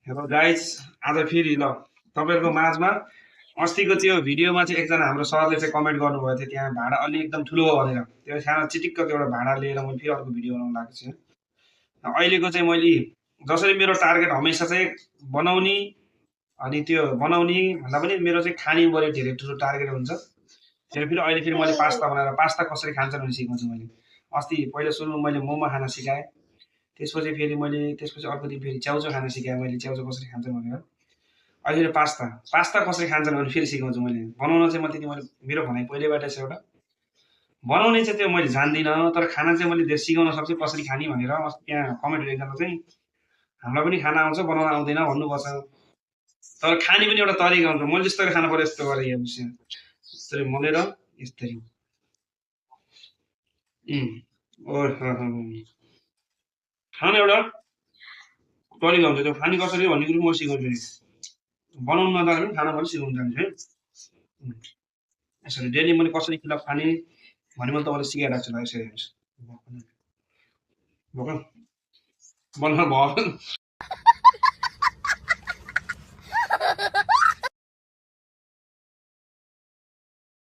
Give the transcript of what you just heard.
Hello guys, आज फेरि ल तपाईँहरूको माझमा अस्तिको त्यो भिडियोमा चाहिँ एकजना हाम्रो सरले चाहिँ कमेन्ट गर्नुभएको थियो त्यहाँ भाडा अलि एकदम ठुलो हो भनेर। त्यो सानो चिटिक्कको एउटा भाडा लिएर मैले फेरि अर्को भिडियो बनाउन लागेको छु। अहिलेको चाहिँ मैले जसरी मेरो टार्गेट हमेसा चाहिँ बनाउने अनि त्यो बनाउने भन्दा पनि मेरो चाहिँ खाने बढी धेरै ठुलो टार्गेट हुन्छ। फेरि अहिले फेरि मैले पास्ता बनाएर पास्ता कसरी खान्छन् भने सिकाउँछु मैले। अस्ति पहिला सुरुमा मैले मोमो खान सिकाएँ, त्यसपछि फेरि मैले त्यसपछि अर्को दिन फेरि च्याउचो खान सिकाएँ मैले, च्याउचो कसरी खान्छन् भनेर। अहिले पास्ता पास्ता कसरी खान्छन् भने फेरि सिकाउँछु मैले। बनाउन चाहिँ म त्यति मैले मेरो भनाइ पहिल्यैबाटै छ एउटा। बनाउने चाहिँ त्यो मैले जान्दिनँ, तर खाना चाहिँ मैले सिकाउन सक्छु कसरी खाने भनेर। अस्ति त्यहाँ कमेन्ट एकजना चाहिँ हामीलाई पनि खाना आउँछ बनाउन आउँदैन भन्नुपर्छ, तर खाने पनि एउटा तरिका हुन्छ। मैले जसरी खानु पर्यो यस्तो गरेर हेर्नुहोस्, यस्तरी मोलेर यस्तरी खाने एउटा तरिका हुन्छ। त्यो खाने कसरी भन्ने कुरो म सिकाउँछु। बनाउनु नजान्दा पनि खाना पनि सिकाउनु जान्छु है। यसरी डेली मैले कसरी किलो खाने भने मैले तपाईँलाई सिकाइरहेको छु ल। यसरी हेर्नुहोस्, बनाउनु भयो।